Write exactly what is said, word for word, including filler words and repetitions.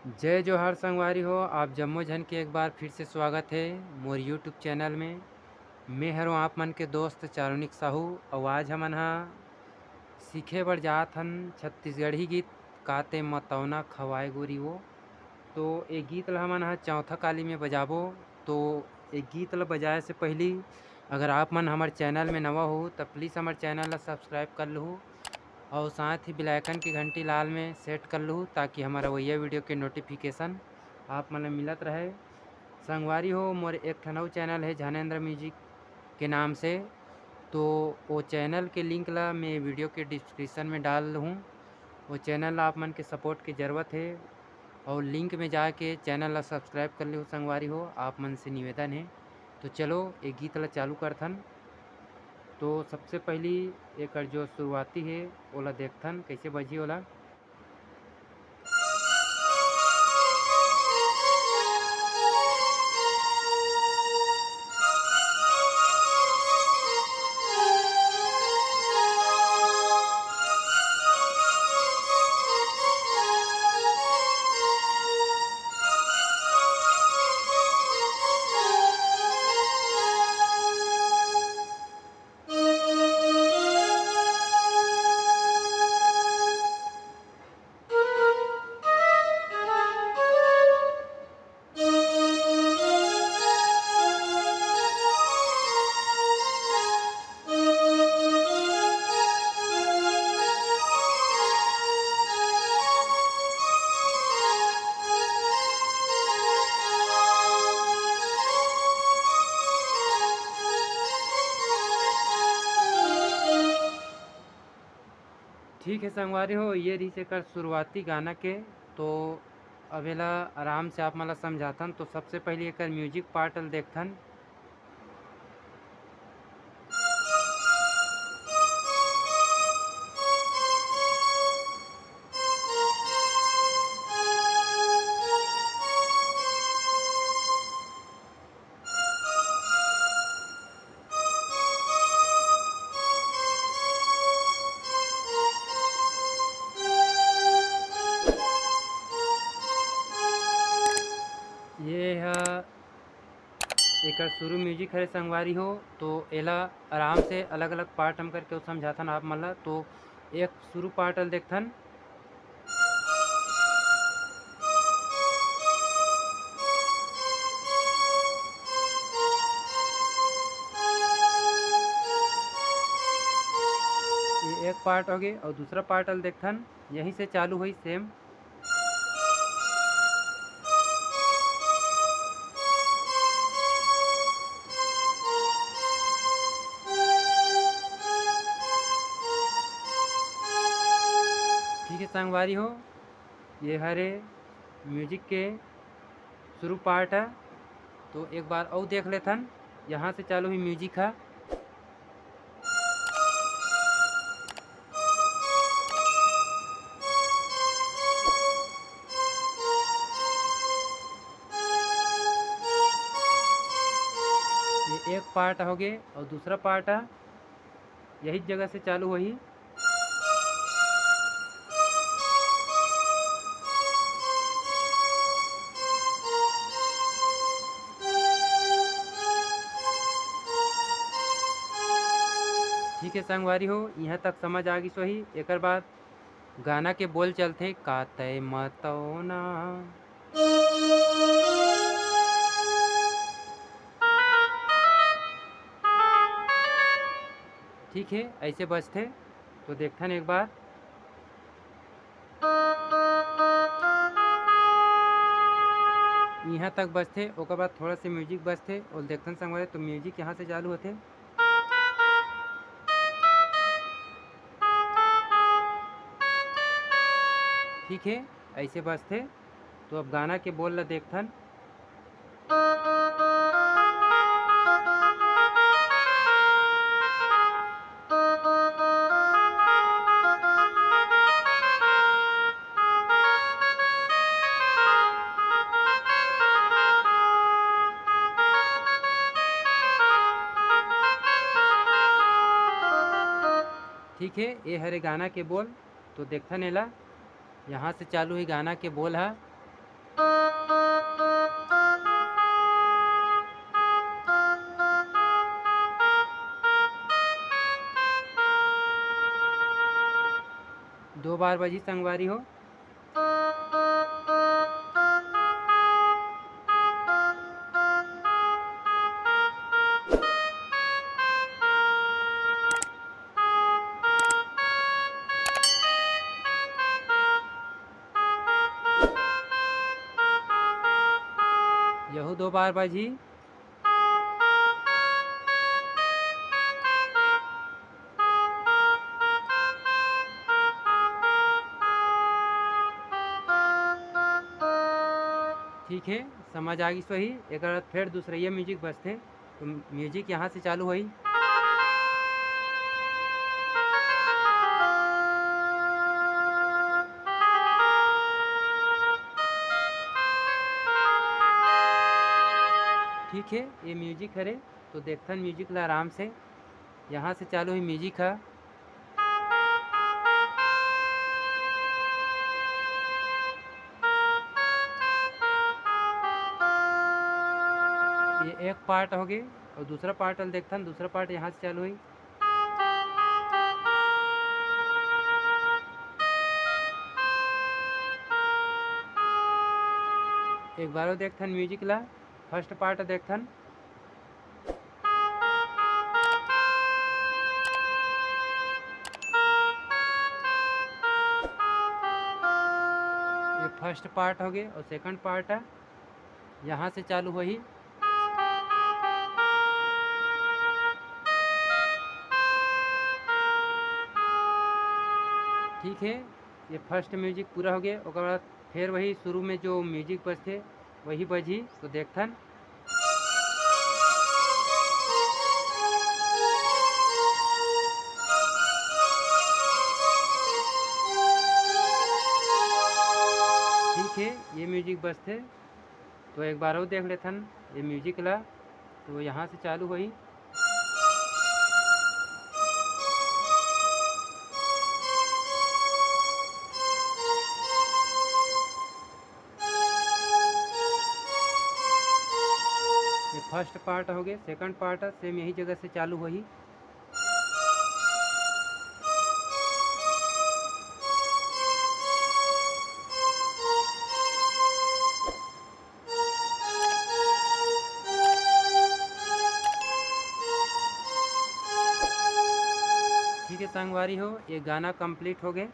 जय जोहार संगवारी हो, आप जम्मो झन के एक बार फिर से स्वागत हे मोर YouTube चैनल में। मैं हरों आप मन के दोस्त चारुनिक साहू। अउ आज हमन हा सीखे बर जात हन छत्तीसगढ़ी गीत, का ते मतौना खवाए गोरी वो। तो ए गीत ला हमन हा चौथा काली में बजाबो। तो ए गीत ला बजाए से पहली अगर आप मन हमर चैनल में नवा हो, त प्लीज हमर चैनल ला सब्सक्राइब कर लहू और साथ ही बेल आइकन की घंटी लाल में सेट कर लहू, ताकि हमर अवैया वीडियो के नोटिफिकेशन आप मन ला मिलत रहे। संगवारी हो, मोर एक ठन अउ चैनल हे झनेंद्र म्यूजिक के नाम से, तो वो चैनल के लिंक ला मैं वीडियो के डिस्क्रिप्शन में डाल लहूँ। वो चैनल ला आप मन के सपोर्ट के ज़रूरत हे और लिंक में जाके चैनल ला सब्सक्राइब कर लेहू संगवारी हो, आप मन से निवेदन हे। तो चलो, ये गीत ला चालू करथन। तो सबसे पहली एकर जो शुरुआती हे, ओला देखथन, कैसे बजही ओला। ठीक है संगवारी हो, ये रहिस एकर शुरुआती गाना के। तो अब एला आराम से आप मन ला समझाथन। तो सबसे पहले एकर म्यूजिक पार्ट ल देखथन। ये ह एकर शुरू म्यूजिक हरे संगवारी हो। तो एला आराम से अलग-अलग पार्ट हम करके समझाथन आप मन ला। तो एक शुरू पार्ट ल देखथन। ये एक पार्ट हो गे अउ दूसरा पार्ट ल देखथन, यहीं से चालू होई सेम। ठीक है संगवारी हो, ये हरे म्यूजिक के शुरू पार्ट है। तो एक बार अउ देख लेथन, यहाँ से चालू ही म्यूजिक है। ये एक पार्ट हो गे अउ दूसरा पार्ट है, यही जगह से चालू होही। ठीक है संगवारी हो, यहाँ तक समझ आ गिस होही। एकर बाद गाना के बोल चलथे, का तय मतौना। ठीक है, ऐसे बजथे। तो देखथन एक बार, यहाँ तक बजथे, ओकर बाद थोड़ा से म्यूजिक बजथे और देखथन संगवारी, तो म्यूजिक यहाँ से चालू होथे। ठीक है, ऐसे बजथे। तो अब गाना के बोल ला देखथन। ठीक है, ये हरे गाना के बोल। तो देखथन एला, यहाँ से चालू ही गाना के बोल हा। दो बार बजी संगवारी हो। यहू दो बार बजी। ठीक है, समझ आ गई सही। एक बार फिर दूसरा ये म्यूजिक बजथे, तो म्यूजिक यहाँ से चालू होई। ठीक है, ये म्यूजिक हरे, तो देखथन म्यूजिक ला आराम से। यहाँ से चालू होई म्यूजिक ह। ये एक पार्ट हो गए और दूसरा पार्ट ल देखथन। दूसरा पार्ट यहाँ से चालू हुई। एक बार देखथन म्यूजिक ला, फर्स्ट पार्ट देखथन। ये फर्स्ट पार्ट हो गए और सेकंड पार्ट है, यहाँ से चालू होही। ठीक है, ये फर्स्ट म्यूजिक पूरा हो गया। ओकर बाद फिर वही शुरू में जो म्यूजिक बजथे वही बजही, तो देखथन। ठीक है, ये म्यूजिक बजथे, तो एक बार और देख लेथन ये म्यूजिक ला। तो यहाँ से चालू होही। ये फर्स्ट पार्ट हो गए, सेकंड पार्ट सेम यही जगह से चालू होही। ठीक है संगवारी हो, ये गाना कंप्लीट हो गए।